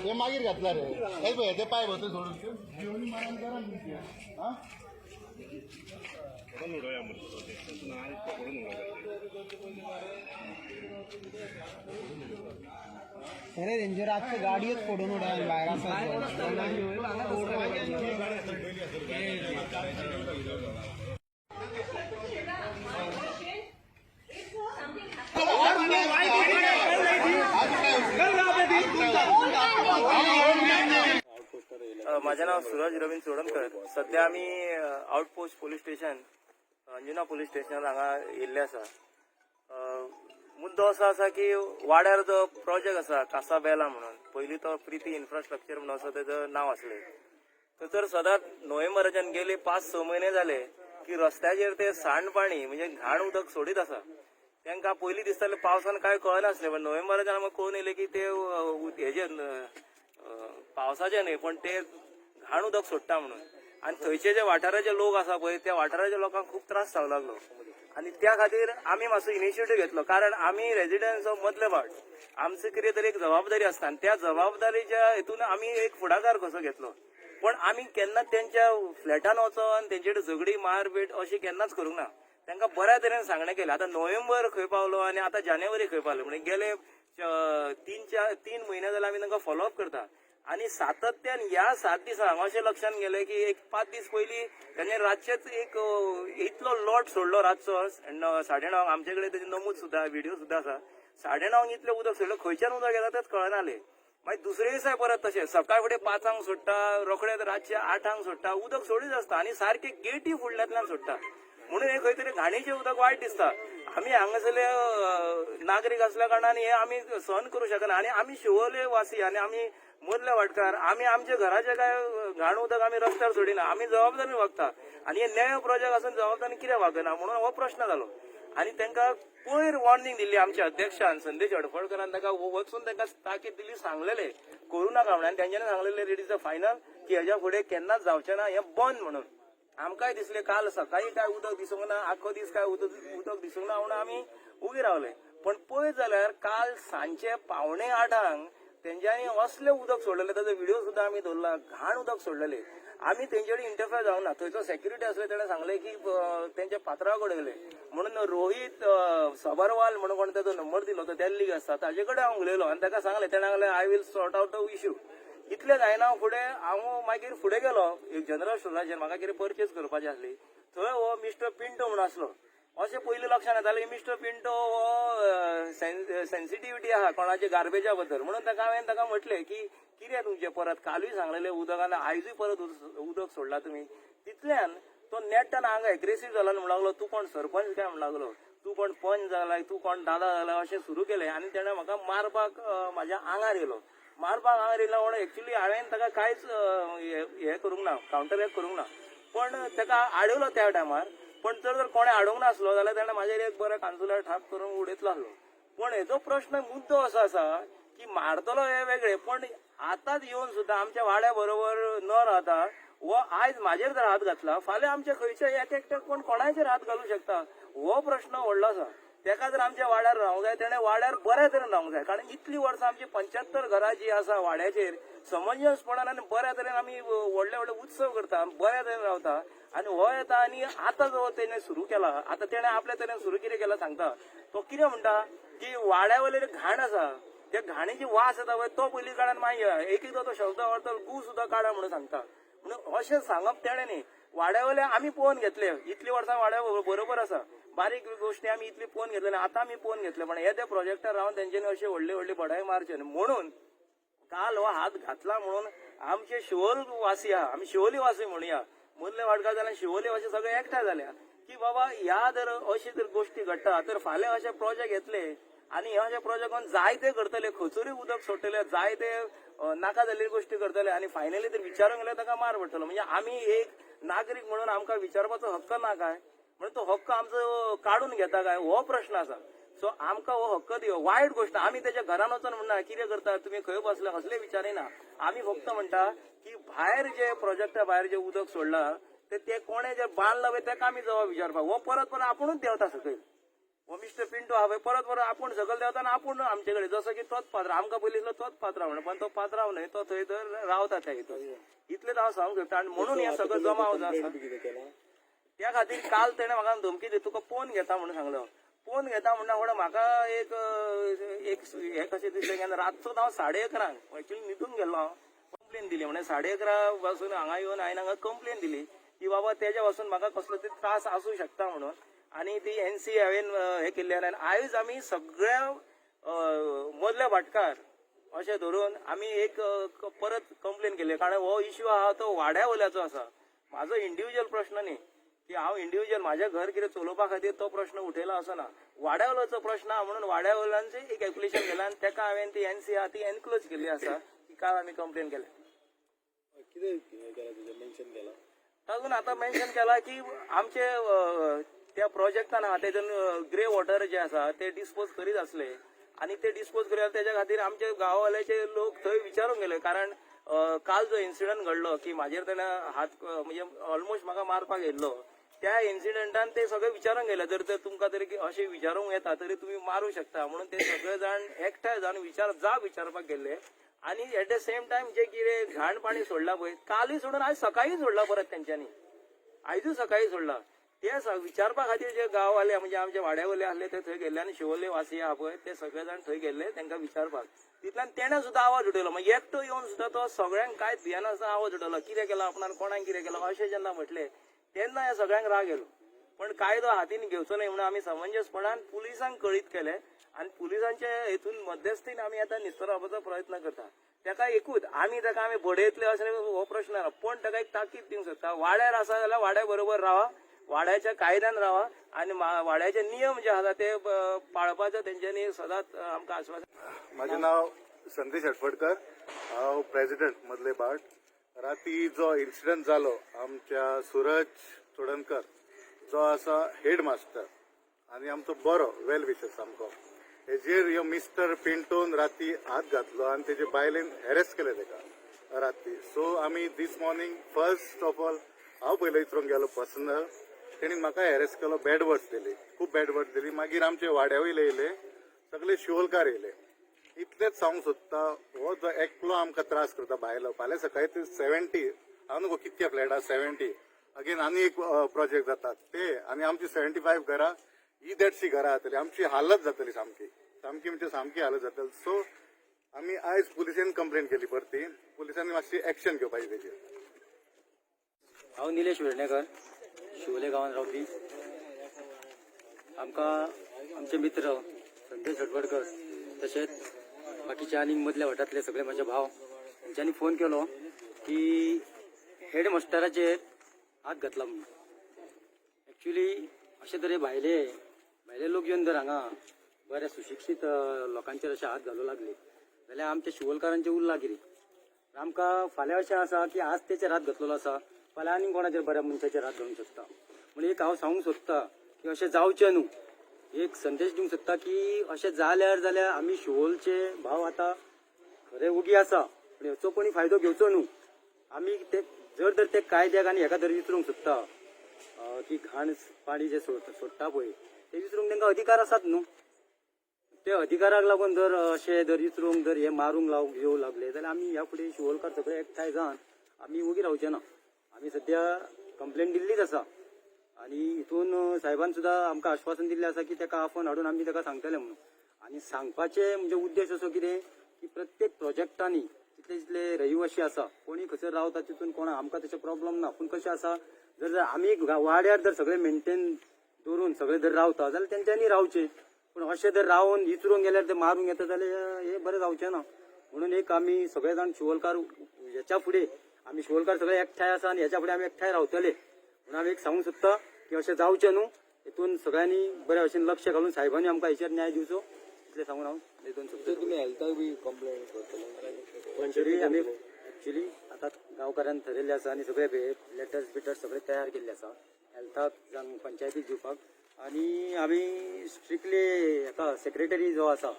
हे मागीर घातला रे. हे पळय, ते पाय भोंवतणी सोडून जेवणी मारान करा न्ही ते. हा? अरे, तेंचे रातचे गाडयेच फोडून उडय भायर आसा. माझे नाव सुरज रवींद्र चोडणकर. सध्या आमी outpost police station, Anjuna police station हांगा येयल्ले आसा. मुद्दो असो आसा की वाड्यार जो प्रोजेक्ट आसा कासाबेला म्हणून, पयलीं तो प्रिती इन्फ्रास्ट्रक्चर म्हणून असो तेजो नांव आसलें, थंयसर सदांच नोव्हेंबराच्यान गेले 5-6 म्हयने जाले की रस्त्याचेर ते सांडपाणी म्हणजे घाण उदक सोडीत आसा. तांकां पयलीं दिसतालें पावसान काय कळनासलें, पण नोव्हेंबराच्यान आमकां कळून येयलें की ते हेजे पावसाचे न्हय, पण ते घाण उदक सोडटा म्हणून. आनी थंयचे जे वाठाराचे लोक आसा पळय, त्या वाठाराच्या लोकांक खूब त्रास जावंक लागलो आनी त्या खातीर आमी मातसो इनिशिएटीव घेतलो, कारण आमी रेजिडंट्स ऑफ मदले भाट. आमची कितें तरी एक जबाबदारी आसता आनी त्या जबाबदारीच्या हितून आमी एक फुडाकार कसो घेतलो. पण आमी केन्नाच तेंच्या फ्लॅटान वचोन तेंचे कडेन झगडी मारपेट अशी केन्नाच करूंक ना. तांकां बऱ्या तरेन सांगणें केलें. आतां नोव्हेंबर खंय पावलो आनी आतां जानेवारी खंय पावलो, म्हणजे गेले 3-4, 3 म्हयने जाले आमी तांकां फॉलोअप करता. आनी सातत्यान ह्या 7 दिसांक अशें लक्षात गेलें की एक 5 दीस पयलीं तांणे रातचेच एक इतलो लोट सोडलो रातचो 9:30. आमचे कडेन तेजे नमूद सुद्दां, व्हिडिओ सुद्दां आसा. 9:30 इतलें उदक सोडलें, खंयच्यान उदक येता तेच कळनाले. मागीर दुसरे दिसा परत तशें सकाळ फुडें 5 सोडटा, रोखडेच रातचे 8 सोडटा. उदक सोडीत आसता आनी सारके गेटी फुडल्यांतल्यान सोडटा, म्हणून हे खंय तरी घाणीचें उदक वायट दिसता. आमी हांगासरले नागरीक असल्या कारणान हे आमी सहन करूं शकना. आनी आमी शिवोले वासी आनी आमी मदले वाटकार, आमी आमच्या घराचे काय घाण उदक आमी रस्त्यार सोडिना. आमी जबाबदारी वागता आनी हे नवे प्रोजेक्ट आसून जबाबदारी कित्याक वागना म्हणून हो प्रश्न जालो. आनी तांकां पयर वॉर्निंग दिल्ली आमच्या अध्यक्षान संदेश हडफडकरान. ताका वचून तांकां ताकीद दिली, सांगलेले करूं नाका म्हणून. आनी तेंच्यांनी सांगलेले it is a final की हेज्या फुडें केन्नाच जावचें ना, हें बंद म्हणून. आमकांय दिसलें, काल सकाळी काय उदक दिसूंक ना, आख्खो दीस काय उदक उदक दिसूंक ना म्हणून आमी उगी रावले. पण पळयत जाल्यार काल सांजचे 7:45 तेंच्यांनी असलें उदक सोडलेलें, ताजो व्हिडिओ सुद्दां आमी दवरला. घाण उदक सोडलेले. आमी तेंचे कडेन इंटरफेअर जावना. थंयचो सेक्युरिटी आसले, तेणें सांगलें की तेंच्या पात्रांवा कडेन गेले म्हणून रोहित सबरवाल म्हणून कोण ताजो नंबर दिलो, तो दिल्लीक आसता. ताजे कडेन हांव उलयलो आनी ताका सांगलें. तेणें सांगलें, "I will sort out the issue." इतलें जायना फुडें हांव मागीर फुडें गेलो एक जनरल स्टोराचेर, म्हाका कितें परचेज करपाचें आसली. थंय हो मिस्टर पिंटो म्हणून आसलो. अशें पयलीं लक्षात येतालें की मिस्टर पिंटो हो सेन्सिटिविटी आहा कोणाच्या गार्बेजा बद्दल म्हणून ताका हांवें ताका म्हटलें की कितें तुमचें परत कालूय सांगलेलें उदक आनी आयजूय परत उदक सोडलां तुमी. तितल्यान तो नेटान हांगा एग्रेसीव जाला आनी म्हणूंक लागलो, "तूं कोण सरपंच काय?" म्हणूंक लागलो, "तूं कोण पंच जाला? तूं कोण दादा जाला?" अशें सुरू केलें आनी तेणें म्हाका मारपाक म्हाज्या आंगार येयलो. मारपाक आंगार येयलो म्हणून एक्चुली हांवें ताका कांयच हें हें करूंक ना, कावंटर एक करूंक ना, पण ताका आडवलो त्या टायमार. पण जर जर कोणें आडोवंक नासलो जाल्यार तेणें म्हाजेर एक बरें कानसुलार ठाप करून उडयतलो आसलो. पण हेजो प्रश्न, मुद्दो असो आसा की मारतलो हे वेगळे, पण आतांच येवन सुद्दां आमच्या वाड्या बरोबर न रावता हो आयज म्हाजेर जर हात घातला, फाल्यां आमच्या खंयच्या एक एकट्याक कोण कोणाचेर हात घालूं शकता. हो प्रश्न व्हडलो आसा. तेका जर आमच्या वाड्यार रावंक जाय, तेणें वाड्यार बऱ्या तरेन रावंक जाय, कारण इतली वर्सां आमची 75 घरां जी आसा वाड्याचेर समंजसपणान आनी बऱ्या तरेन आमी व्हडले व्हडले उत्सव करता, बऱ्या तरेन रावता. आनी हो येता आनी आतां जो तेणें सुरू केला, आतां तेणें आपल्या तरेन सुरू कितें केला सांगता. तो कितें म्हणटा की वाड्या वयले घाण आसा, त्या घाणीची वास येता पळय, तो पयलीं काडा. मागीर एक एकदां तो शब्द वापरता, गू सुद्दां काडा म्हणून सांगता. म्हणून अशें सांगप तेणें न्ही. वाड्या वयले आमी पळोवन घेतले, इतली वर्सां वाड्या बरोबर आसा. बारीक गोश्टी आमी इतली पळोवन घेतले, आतां आमी पळोवन घेतले. पण हे ते प्रोजेक्टार रावन तेंच्यांनी अशे व्हडली व्हडली बडाय मारचे न्ही. म्हणून काल हो हात घातला म्हणून आमचे शिवोल वासी आहा, आमी शिवोली वासी म्हणुया, मदले वाडकार जाल्यार शिवोली वासी सगळे एकठांय जाल्या की बाबा, ह्या जर अशी जर गोश्टी घडटा तर फाल्यां अशे प्रोजेक्ट येतले आनी हे अशे प्रोजेक्ट जायते करतले, खंयसरूय उदक सोडटले, जायते नाका जाल्ली गोश्टी करतले आनी फायनली जर विचारूंक गेल्यार ताका मार पडटलो. म्हणजे आमी एक नागरीक म्हणून आमकां विचारपाचो हक्क ना काय? म्हणून तो हक्क आमचो काडून घेता काय, हो प्रश्न आसा. सो आमकां हो हक्क दिवप वायट गोश्ट. आमी तेच्या घरान वचून म्हणना कितें करता तुमी, खंय बसले, असले विचारिना. आमी फक्त म्हणटा की भायर जे प्रोजेक्टा भायर जे उदक सोडलां ते ते कोणे जे बांदला पळय, तेका आमी जबाब विचारपाक. हो परत परत आपुणूच देंवता सकयल. हो मिस्टर पिंटो आहा पळय, परत परत आपूण सकयल देंवता आनी आपूण आमचे कडेन, जसो की तोच पात्रांव, आमकां पयलीं दिसलो तोच पात्रांव म्हणून, पण तो पात्रांव न्हय, तो थंय तर रावता त्या हितून. इतलेंच हांव सांगूंक सोदता आनी म्हणून हें सगळें जमाव जो आसा त्या खातीर काल तेणें म्हाका धमकी दिली, तुका पोन घेता म्हणून सांगलो. पोन घेता म्हणटा फुडें म्हाका एक एक हें कशें दिसलें की रातचोच हांव 11:30 एक्चुअली न्हिदून गेल्लो हांव. कंप्लेन दिली म्हणजे 11:30 पासून हांगा येवन हांवें हांगा कंप्लेन दिली की बाबा तेज्या पासून म्हाका कसलो तरी त्रास आसूं शकता म्हणून. आनी ती एनसी हांवें हें केल्ली. आनी आयज आमी सगळ्या मदल्या भाटकार अशें धरून आमी एक परत कंप्लेन केली, कारण हो इश्यू आहा तो वाड्या वयल्याचो आसा, म्हाजो इंडिविज्युअल प्रश्न न्ही की हांव इंडिविज्युअल म्हाजें घर कितें चलोवपा खातीर तो प्रश्न उठयला असो ना. वाड्या वयल्याचो प्रश्न आहा म्हणून वाड्या वयल्यान एक कॅल्क्युलेशन केलें आनी तेका हांवें ती एनसी आहा ती एनक्लोज केल्ली आसा की काल आमी कंप्लेन केल्या. कितें केलां तुजें मेन्शन केलां? तातूंत आतां मेन्शन केला की आमचे त्या प्रोजेक्टान आहा तेतून ग्रे वॉटर जे आसा ते डिस्पोज करीत आसले आनी ते डिस्पोज करीत तेच्या खातीर आमचे गांववाल्याचे लोक थंय विचारूंक गेले, कारण काल जो इन्सिडंट घडलो की म्हाजेर तेणें हात म्हणजे ऑलमोस्ट म्हाका मारपाक येयल्लो, त्या इन्सिडंटान ते सगळे विचारूंक गेले, जर तर तुमकां तरी अशें विचारूंक येता तरी तुमी मारूं शकता म्हणून ते सगळे जाण एकठांय जावन विचार जाब विचारपाक गेल्ले. आनी एट the same time जे कितें घाण पाणी सोडलां पळय, कालूय सोडून आयज सकाळीं सोडलां परत तेंच्यांनी, आयजूय सकाळीं सोडलां. ते विचारपा खातीर जे गांववाले म्हणजे आमचे वाड्या वयले आसले ते थंय गेल्ले आनी शिवोले वासी आहा पळय ते सगळे जाण थंय गेल्ले तांकां विचारपाक. तितल्यान तेणें सुद्दां आवाज उठयलो, मागीर एकटो येवन सुद्दां तो सगळ्यांक कांयच भियेनासतना आवाज उठयलो, कितें केलां आपणान, कोणाक कितें केलां अशें जेन्ना म्हटलें तेन्ना ह्या सगळ्यांक राग येयलो. पण कायदो हातीन घेवचो न्हय म्हणून आमी समंजसपणान पुलिसांक कळीत केलें आनी पुलिसांचे हेतून मध्यस्थीन आमी आतां निस्तरावपाचो प्रयत्न करता. तेका एकूच आमी तेका आमी बडयतले अशें हो प्रश्न ना, पण तेका एक ताकीद दिवंक सोदता, वाड्यार आसा जाल्यार वाड्या बरोबर रावा, वाड्याच्या कायद्यान रावा आनी वाड्याचे नियम जे आसा ते पाळपाचो तेंच्यांनी सदांच आमकां आश्वासन. माझे नाव संदेश हटफडकर, हांव प्रेसिडेंट मदले बाट. राती जो इन्सिडंट जालो आमच्या सुरज चोडणकर जो आसा हेड मास्टर आनी आमचो बरो वेल विशर सामको, हेजेर ह्यो मिस्टर पिंटोन राती हात घातलो आनी तेजे बायलेन हॅरेस केले तेका राती. सो आमी this morning first of all हांव पयलो विचारूंक गेलो पर्सनल, तेणी म्हाका हॅरेस केलो, बॅड वर्ड्स दिली, खूब बॅड वर्ड्स दिली. मागीर आमचे वाड्या वयले येयले, सगळे शिवोलकार येयले. इतलेंच सांगूंक सोदता, हो जो एकलो आमकां त्रास करता भायलो, फाल्यां सकाळी ते 70 हांव नको कितके फ्लॅट आहा 70, अगेन आनी एक प्रोजेक्ट जाता ते, आनी आमची 75 घरां ही देडशी घरां जातली, आमची हालत जातली सामकी, सामकी म्हणजे सामकी हालत जातली. सो आमी आयज पुलिसेन कंप्लेन केली परती, पुलिसांनी मातशी एक्शन घेवपाची तेजेर. हांव निलेश वेर्णेकर, शिवोले गांवांत रावपी. आमकां आमचे मित्र संदेश हडवडकर तशेंच बाकीचे आनी मदल्या वाठारांतले सगळे म्हजे भाव हेंच्यांनी फोन केलो की हेड मास्टराचेर हात घातला म्हणून. एक्चुली अशे तरे भायले भायले लोक येवन जर हांगा बऱ्या सुशिक्षीत लोकांचेर अशे हात घालूं लागले जाल्यार आमच्या शिवोलकारांचें उरलां कितें? आमकां फाल्यां अशें आसा की आज तेचेर हात घातलेलो आसा, फाल्यां आनी कोणाचेर बऱ्या मनशाचेर हात घालूंक शकता. म्हण एक हांव सांगूंक सोदता की अशें जावचें न्हू. एक संदेश दिवंक सोदता की अशें जाल्यार जाल्यार आमी शिवोलचे भाव आतां खरे ओगी आसा, पूण हेचो कोणी फायदो घेवचो न्हू. आमी ते जर तर ते कायद्याक आनी हेका जर विचारूंक सोदता की घाण पाणी जे सोडटा पळय ते विचारूंक तांकां अधिकार आसात न्हू. ते अधिकाराक लागून जर अशें जर विचारूंक जर हे मारूंक लावंक येवं लागले जाल्यार आमी ह्या फुडें शिवोलकार सगळे एकठांय जावन आमी ओगी रावचे ना. आमी सद्या कंप्लेन दिल्लीच आसा आनी हितून साहेबान सुद्दां आमकां आश्वासन दिल्लें आसा की ताका आफोवन हाडून आमी ताका सांगतले म्हणून. आनी सांगपाचें म्हणजे उद्देश असो कितें की प्रत्येक प्रोजेक्टांनी जितले जितले रहिवाशी आसा कोणी खंयसर रावता तितून कोणा आमकां तशें प्रॉब्लम ना, पूण कशें आसा जर जर आमी वाड्यार जर सगळे मेंटेन दवरून सगळे जर रावता जाल्यार तेंच्यांनी रावचें, पूण अशें जर रावन विचारूंक गेल्यार ते मारूंक येता जाल्यार हे बरें जावचें ना. म्हणून एक आमी सगळे जाण शिवोलकार हेच्या फुडें आमी शिवोलकार सगळे एकठांय आसा आनी हेच्या फुडें आमी एकठांय रावतले. म्हणून आमी एक सांगूंक सोदता की अशें जावचें न्हू, हितून सगळ्यांनी बऱ्या भशेन लक्ष घालून साहेबांनी आमकां हेचेर न्याय दिवचो इतलें सांगून हांव दोन शब्द. तुमी हेल्थाक बी कंप्लेन करतले? तरी आमी एक्चुली आतां गांवकारान थरयल्लें आसा आनी सगळे लेटर्स बिटर्स सगळे तयार केल्ले आसा हेल्थाक जावं पंचायतीक दिवपाक. आनी आमी स्ट्रिक्टली हेका सेक्रेटरी जो आसा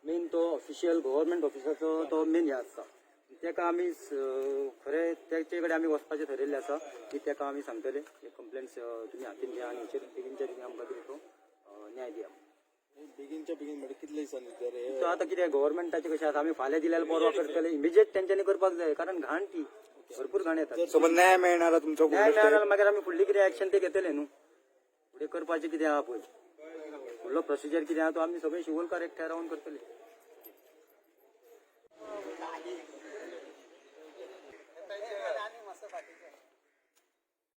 मेन तो ऑफिशियल गव्हर्मेंट ऑफिसाचो तो मेन हें आसता, तेका आमी खरें तेचे कडेन आमी वचपाचें थरयल्लें आसा की तेका आमी सांगतले हे कंप्लेंट्स तुमी हातीन घेया आनी हेचेर बेगीनच्या बेगीन आमकां कितें तो न्याय दिया. बेगीनच्या बेगीन म्हणजे कितले दिसांनी जर हे तो आतां कितें गव्हर्मेंटाचें कशें आसा, आमी फाल्यां दिल्यार परवा करतले, इमिजिएट तेंच्यांनी करपाक जाय, कारण घाण ती भरपूर घाण येता. समज न्याय मेळणार तुमचो? न्याय मेळना जाल्यार मागीर आमी फुडली कितें एक्शन ते घेतले न्हू. फुडें करपाचें कितें आहा पळय, फुडलो प्रोसिजर कितें आहा तो आमी सगळे शिवोलकार एकठांय रावन करतले.